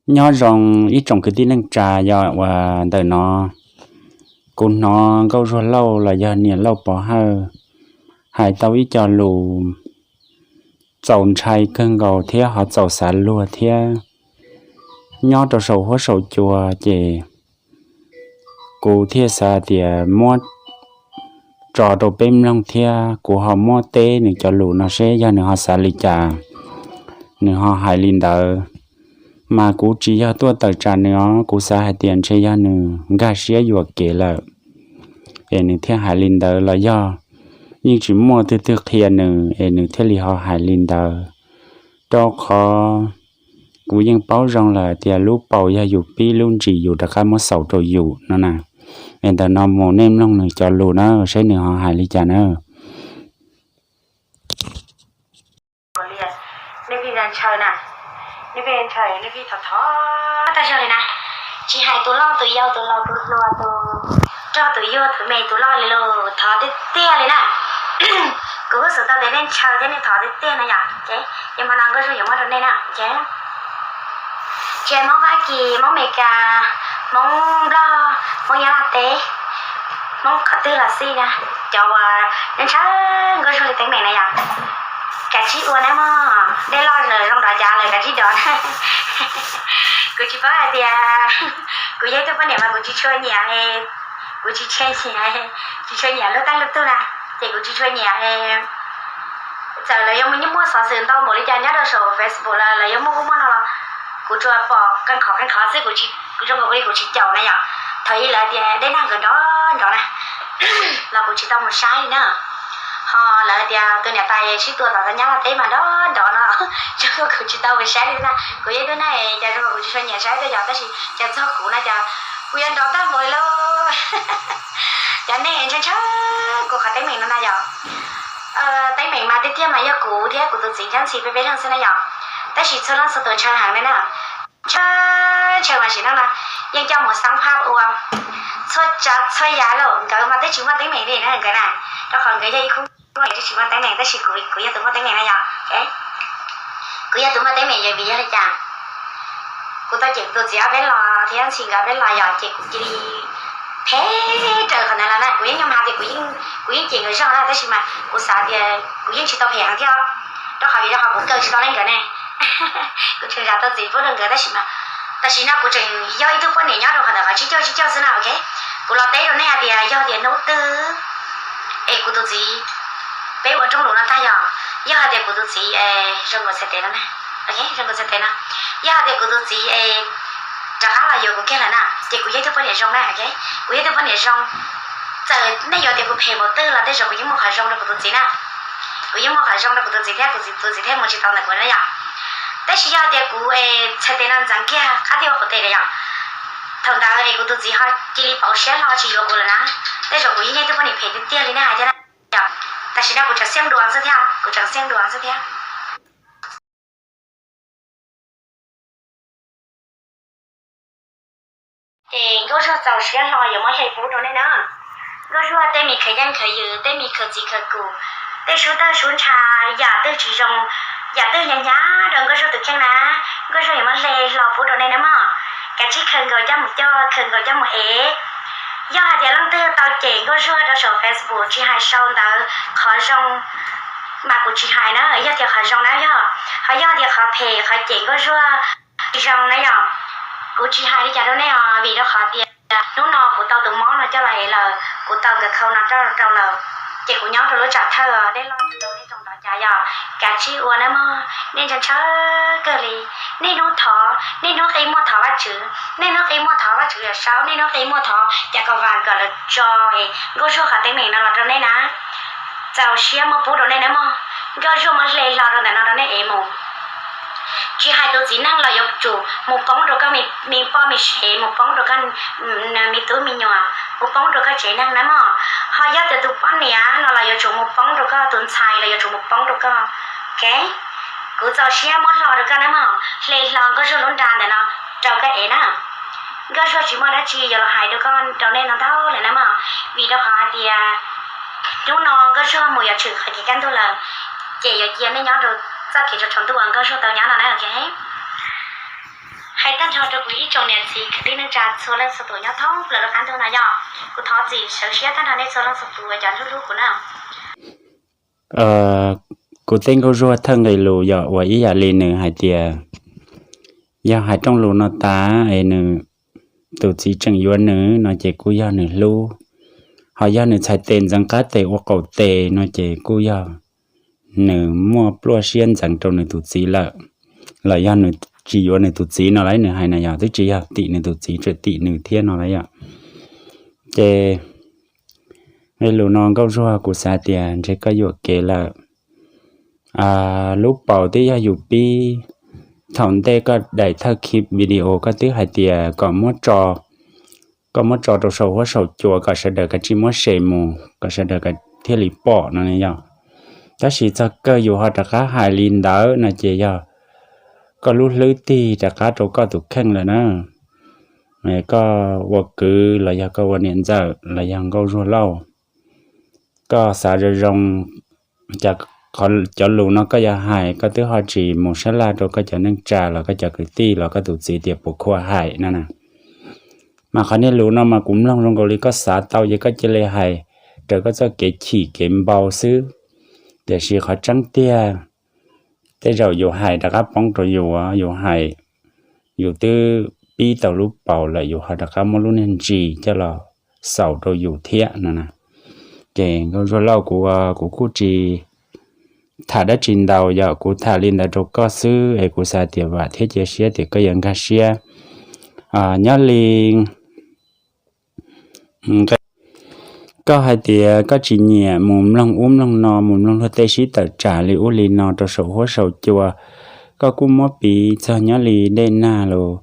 Nyob zoo ib tsoom kwv tij neej tsa, yog uas ntawm no kuv hnov Nkauj Zuag Lauj los yog niam Lauj Pov Hawj hais tau ib co lus txaus ntshai kawg nkaus thiab ho txaus xav luag thiab nyob rau saum huab saum cua, ces kuv thiaj xav tias muab tso rau peb mloog thiab kuv ho muab teb nws cov lus no seb yog nws ho xav li cas, nws ho hais li ntawd. Mas kuv tsis yog tuaj tawm tsam nws os, kuv xav hais tias ntshe yog nws nkag siab yuam kev lawm es nws thiaj hais li ntawd los yog yeej tsis muaj twg twg qhia nws es nws thiaj li ho hais li ntawd. Rau qhov kuv yeej paub zoo lawm tias lub paus yog yus pib, lub ntsis yus rov qab muab xaus rau yus no na. Es ntawm no mus nej mloog nws cov lus na seb nws ho hais li cas na. Nej pheej ntshaw na, nej pheej ntshaw, nej pheej thov thov tag zog li na. Tsis hais tus loj tus yau, tus laus tus hluas, tus rog tus yuag, tus me tus loj li los thov tiag tiag li na. Kuv kuj xav tau tias nej ntshaw thiab nej thov tiag tiag na yom. Ces hmo no Nkauj Zuag yuav muab rau nej na. Ces tsis hais Hmoob Fab Kis, Hmoob Amelikas, Hmoob Nplog, Hmoob Nyab Laj teb, Hmoob qhov twg los xij na, cov uas nej ntshaw Nkauj Zuag li teeb meem na yom, kav tsij ua na mog. Dej loj zoo dov cav lawm, kav tsij dov. Kuv tsis paub hais tias kuv yog ib tug poj niam mas kuv tsis tshua nyiam, kuv tsis tshua nyiam, tsis tshua nyiam luag teej luag tug na, ces kuv tsis tshua nyiam. Txawm lawv yuav muaj xov xwm ntau npaum li cas nyob rau saum Facebook los lawv yuav muaj ub muaj no los kuv tsuas pom qee qhov qee qhov xwb, kuv zoo nkaus li kuv tsis caum na yom. Thaum ub lawv tias dej nag nkawd nrov nrov na los kuv tsis tau mus saib li na. Ho lawv tias tus niam tais sib tua tom tau nyab laj teb mas nrov nrov no, zoo nkaus kuv tsis tau mus saib li na. Kuv yog ib tug neeg cas zoo nkaus kuv tsis tshua nyiam saib tej yom, tab sis cas txog kuv no cas kuv yuav nrov tag npaum li lauj. Cov neeg ntshaw ntshaw kuv qhov teeb meem no na yom. Teeb meem mas tiag tiag mas yog kuv thiab kuv tus txiv Ntxawm Ntxhi peb peb leeg xwb na yom. Tab sis txhua leej txhua tus ntshaw heev li na. Ntshaw ntshaw mas sim neej no yeej coj mus xab phaj ua txhua tsav txhua yam lawm, nkawd mas twb tsis muaj teeb meem li na nkawd na. Rau qhov nkawd yog ib khub tsis muaj teeb meem, tab sis kuv, kuv yog tus muaj teeb meem na yom. Kuv yog tus muaj teeb meem yog vim yog li cas? Kuv tau cem tus txiv ob peb los thiab Ntxhi nkawd ob peb los yom, ces kuv cia li phem raws qhov ntawd los na. Kuv yeej nyob mas tias kuv yeej cem nkawd zog na, tab sis mas kuv xav tias kuv yeej tsis tau phem heev thiab, rau qhov vim rau qhov kuv kaw tsis tau leej nkawd ne. Kuv tseem zam tau txiv pub rau nkawd tab sis mas tam sim no kuv tseem yog ib tug poj niam nyob rau qhov ntawm qhov tsib caug tsib caug xwb na, ok. Kuv los teb rau nej hais tias yog tias hnub twg es kuv tus txiv, peb ua rooj lus no tag yog, yog hais tias kuv tus txiv zoo nkaus txhais tes no, zoo nkaus txhais tes no, yog hais tias kuv tus txiv es rov qab los yuav kuv kiag lawm na, ces kuv yog ib tug poj niam zoo na, ok. Kuv yog ib tug poj niam zoo. Txawm nej yuav tias kuv phem npaum twg los tej zaum kuv yeej muaj qhov zoo rau kuv tus txiv na. Kuv yeej muaj qhov zoo rau kuv tus txiv thiab kuv tus txiv thiaj mus tsis tau ntawm kuv na yom. Tab sis yog tias kuv txhais tes no ntxeev kiag qab thiaj ua qhov tes na yom, thaum ntawd es kuv tus txiv ho cia li pauv siab hlo tsis yuav kuv lawm na, tej zaum kuv yeej yog ib tug poj niam phem tiag tiag li nej hais thiab na. Tam sim no kuv tseem xiaj duas xwb thiab, kuv tseem xiaj duas xwb thiab. Ces Nkauj Zuag txaus siab hlo yuav muab hle pub rau nej na. Nkauj Zuag tej me khawv yeej khawv ywm, tej me khawv txiv khawv kus, tej sub tawg sub ntsha, yam twg tsis zoo, yam twg hnyav hnyav rau Nkauj Zuag tus kheej na, Nkauj Zuag yuav muab hle hlo pub rau nej na mog. Kav tsij khaws nkaus coj mus coj, khaws nkaus coj mus ev. Yog hais tias leej twg tau cem Nkauj Zuag rau saum Facebook tsis hais sau ntawv qhov zoo mas kuv tsis hais na, yog tias qhov zoo na yog, ho yog tias qhov phem qhov cem Nkauj Zuag tsis zoo na yog, kuv tsis hais li cas rau nej os, vim rau qhov tias hnub no kuv tau tus mob no coj los ev lawm, kuv tau nkawd khau no rau lawm, ces kuv nyob rau lub tsam thawj dej loj rau nej tsoom nrov cas yog, kav tsij ua na mog, nej ntshaw ntshaw kawg li. Nej hnub thov, nej hnub qi muag thov Vajtswv, nej hnub qi muag thov Vajtswv Yawm Saub, nej hnub qi muag thov cas kom vam kom lawv tso Nkauj Zuag qhov teeb meem no los rau nej na. Txaus siab muab pub rau nej na mog, Nkauj Zuag muab hle hlo rau ntawm no rau nej ev mus. Tsis hais tus txiv neej los yuav tsum mus poob rau koj me poj me sev, mus poob rau koj me tub me nyuam, mus poob rau koj tsev neeg na mog. Ho yog tias tus poj niam no los yuav tsum mus poob rau koj, tus ntxhais los yuav tsum mus poob rau koj. Ok, kuv txaus siab muab hlo rau koj na mog, hle hlo Nkauj Zuag lub nra ntawm no rau koj ev na. Nkauj Zuag tsis muaj dab tsi yuav los hais rau koj rau nej no ntau lawm na mog, vim rau qhov hais tias hnub no Nkauj Zuag mus yuav tshwm qhov kev kaj ntug lawm, ces yuav cia nej nyob rau txoj kev tsaus ntuj uas Nkauj Zuag tau nyob no na, ok. Hais Tag nrho rau kuv ib tsoom niam txiv kwv tij neej tsa txhua leej txhua tus nyob thoob plaws rau qab ntuj no yog kuv thov txim sawv siab tag nrho nej txhua leej txhua tus uas cov hlub hlub kuv na. Kuv tej nkauj zuag thawj nqe lus yog uas ib yam li nws hais tias, yog hais rooj lus no tas es nws tus txiv tseem yuav nws no ces kuj yog nws hlub, ho yog nws txhais tes ntxeev qab tes ua qaum tes no ces kuj yog nws muaj pluaj siab ntxeev rau nws tus txiv lawm, los yog nws tsis yuav nws tus txiv no las nws hais na yog twb tsis yog tim nws tus txiv tseem tim nws thiab no las yom. Ces nqe lus no nkauj zuag kuv xav tias ntshe koj yuam kev lawm. Lub paus twb yog yus pib, thaum ntej koj daim thawj clip video koj twb hais tias kom muab tso, koj muab tso rau saum huab saum cua kom sawv daws kav tsij muab share mus kom sawv daws thiaj li pom no ne yog. Tab sis txog kawg yus ho rov qab hais li ntawd no ces yog koj lub hlwb tig rov qab rau koj tus kheej lawm na. Koj ua kwv los yog koj ua niam ntxawm los yog nkauj zuag lauj, koj xav zoo zoo, cov lus no koj yuav hais koj twb ho tsis mus sab laj rau koj cov neej tsa los koj cov kwv tij los koj tus txiv tias puas khuam hais no na. Mas qhov niag lus no mas kuv mloog zoo nkaus li koj xav tau ces koj cia li hais raws koj txoj kev chim kev npau xwb. Tiam sis qhov tseeb tiag, tej zaum yus hais rov qab poob rau yus, yus hais, yus twb pib tau lub paus lawm yus ho rov qab muab lub niag ntsis coj los xaus rau yus thiab no na. Ces nkauj zuag lauj, kuv, kuv kuj tsis tham dab tsi ntau, yog kuv tham li ntawd rau koj xwb es kuv xav tias vam thiab cia siab tias koj yuav nkag siab. Nyob li koj hais tias koj tsis nyiam mus mloog ub mloog no, mus mloog luag tej sib tawm tsam li ub li no rau saum huab saum cua, koj kuj muab piv txog nyob li dej nag los,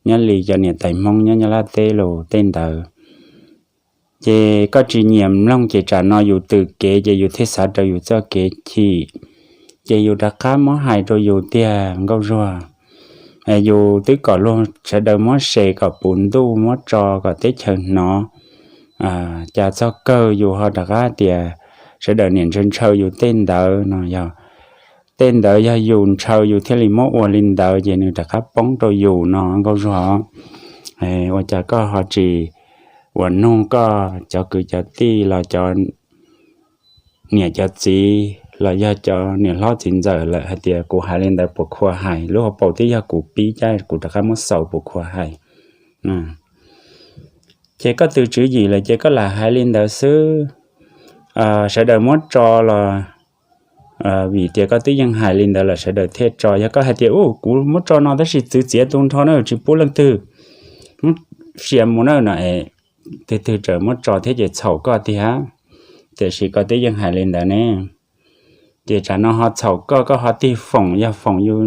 nyob li cov niam tais Hmoob nyob Nyab Laj teb los tej ntawd. Ces koj tsis nyiam mloog ces tsam no yus twm kev ces yus thiaj xav raws yus txoj kev chim, ces yus rov qab muab hais rau yus tiag nkauj zuag. Yus twb kom luag sawv daws muab share kom puv ntuj, muab tso kom teb chaws hnov, cas txog kawg yus ho rov qab tias sawv daws niam ntshaw ntshaw yus tej ntawd no yog, tej ntawd yog yus ntshaw yus thiaj li muab ua li ntawd ces nws rov qab poob rau yus no nkauj zuag. Ua cas koj ho tsis ua nug koj cov kwv cov tij los cov niam cov txiv los yog cov niam hlob txiv ntxawm lawm hais tias kuv hais li ntawd puas khuam hais, lub hauv paus twb yog kuv pib cab kuv rov qab muab xaus puas khuam hais. Ces koj twb tswv yim lawm ces koj lam hais li ntawd xwb. Sawv daws muab tso los vim tias koj twb yeej hais li ntawd lawm sawv daws thiaj tso. Yog koj hais tias u kuv muab tso no tab sis txwv txiav tu nrho na tsis pub leej twg, muab sia mus na no es twg twg txawm muab tso thiab ces txhaum koj tiag. Tiam sis koj twb yeej hais li ntawd ne, ces tsam no ho txhaum koj, koj ho tig foom, yog foom yus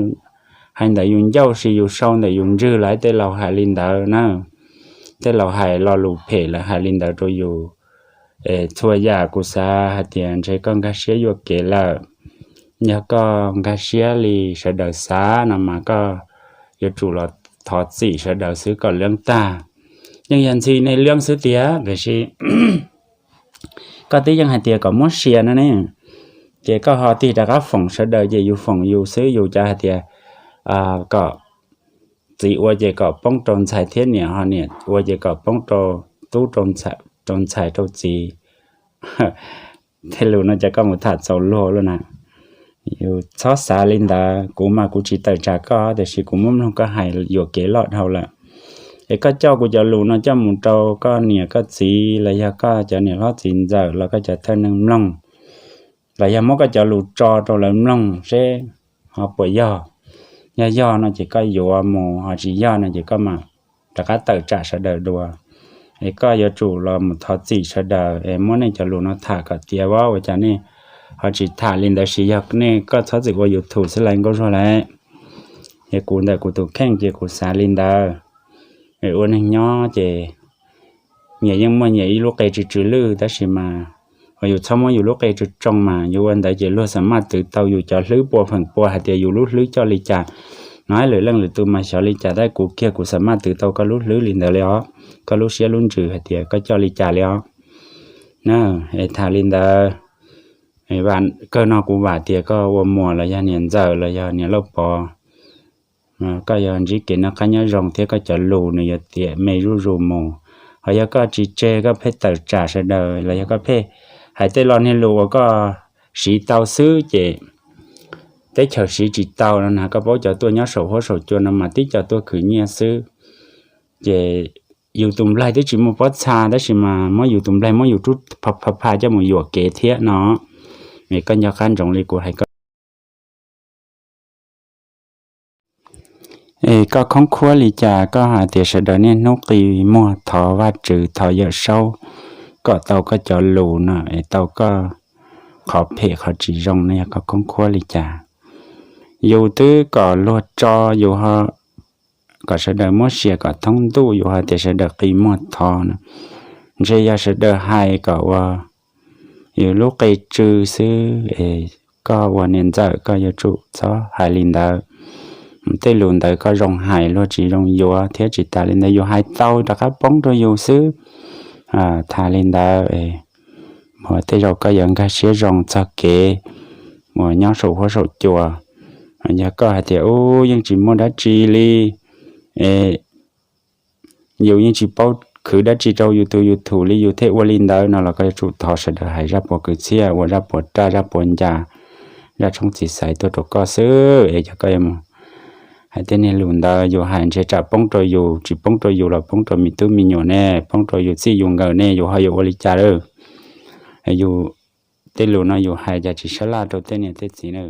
hais ntawm yus ncauj sis yus sau ntawm yus ntswg los tej laus hais li ntawd na. Tej laus hais lo lus phem lawv hais li ntawd rau yus. Txhua yam kuv xav hais tias ntshe koj nkag siab yuam kev lawm. Yog koj nkag siab li sawv daws xav no mas koj yuav tsum los thov txim sawv daws xwb kom leeb tag. Yeej yog ntxhi nej leeb xwb tiag tiam sis koj twb yeej hais tias kom muab sia no ne, ces koj ho tig rov qab foom sawv daws ces yus foom yus xwb, yus cav hais tias kom txiv ua ces kom poob rau ntxhais thiab niam ho niam ua ces kom poob rau tub, rau ntxhais rau txiv. Tej lus no ces koj mus tham txaus luag lawm na. Yus txhob xav li ntawd, kuv mas kuv tsis tawm tsam koj tiam sis kuv muab mloog koj hais yuam kev loj dhau lawm. Es koj coj kuv cov lus no coj mus rau koj niam koj txiv los yog koj cov niam hlob txiv ntxawm los koj cov thawj neeg mloog, los yog muab koj cov lus tso rau lawv mloog seb ho puas yog. Yog yog no ces koj yuav mus, ho tsis yog no ces koj mam rov qab tawm tsam sawv daws dua. Es koj yuav tsum los mus thov txim sawv daws es muab nej cov lus no tham kom tiav, ua cas nej ho tsis tham li ntawd, sis yog nej koj txhob txwm ua YouTube xwb lauj nkauj zuag lauj. Es kuv ntawm kuv tus kheej ces kuv xav li ntawd. Ua neeg nyob ces nyias yeej muaj nyias ib lub qe tsw tsw lwj, tab sis mas yus txhob muab yus lub qe tsw tsoo mas yus ua ntawd ces luag xam maj twv tau yus cov hlwb pua feem pua hais tias yus lub hlwb coj li cas. No lwm leej lwm tus mas xyov li cas, tab kuv kiag kuv xam maj twv tau koj lub hlwb li ntawd li os, koj lub siab lub ntsws hais tias koj coj li cas li os. Na, es tham li ntawd, kawg no kuv vam tias koj ua muam los yog niam ntxawm los yog niam lauj pov koj yog ntsib kev noj qab nyob zoo thiab koj cov lus nws yuav tiam me zuj zus mus. Ho yog koj tsis tseg, koj pheej tawm tsam sawv daws los yog koj pheej hais tej lo niag lus uas koj siv tau xwb ces teb chaws siv tsis tau no na, koj paub cov tuaj nyob saum huab saum cua no mas tib co tuaj khwv nyiaj xwb. Ces yus tus nplaig twb tsis muaj pob txha tab sis mas muab yus tus nplaig muab yus rub pha pha coj mus yuam kev thiab no. Es koj nco qab ntsoov li kuv hais koj. Es koj khoob khuab li cas koj hais tias sawv daws niaj hnub qi muag thov Vajtswv thov Yawm Saub kom tau koj cov lus no es tau koj qhov phem qhov tsis zoo no yog koj khoob khuab li cas? Yus twb kom luag tso yus ho kom sawv daws muab sia kom thoob ntuj, yus hais tias sawv daws qi muag thov no, ntshe yog sawv daws hais kom ua yus lub qe tsw xwb es koj ua niam ntxawm koj yuav tsum txhob hais li ntawd. Tej lus ntawd koj zoo hais luag tsis zoo yuav thiab tsis tas li ntawd yus hais tau rov qab poob rau yus xwb. Tham li ntawd, tej zaum koj yuav nkag siab zoo txog kev uas nyob saum huab saum cua. Yog koj hais tias ub yeej tsis muaj dab tsi li, yus yeej tsis paub khwv dab tsi rau yus tus YouTube li yus thiaj ua li ntawd no los koj yuav tsum thov sawv daws hais zaj puas kwv txhiaj, ua zaj puas raj, zaj puas ncas, zaj tshoob txiv xaiv tuaj rau koj xwb es yog koj yuav mus hais tej niag lus ntawd yus hais ntshe tsam poob rau yus, tsis poob rau yus los poob rau me tub me nyuam ne, poob rau yus txij yus nkawm ne, yus ho yuav ua li cas lawm? Yus tej lus no yus hais cas tsis sab laj rau tej niam tej txiv na.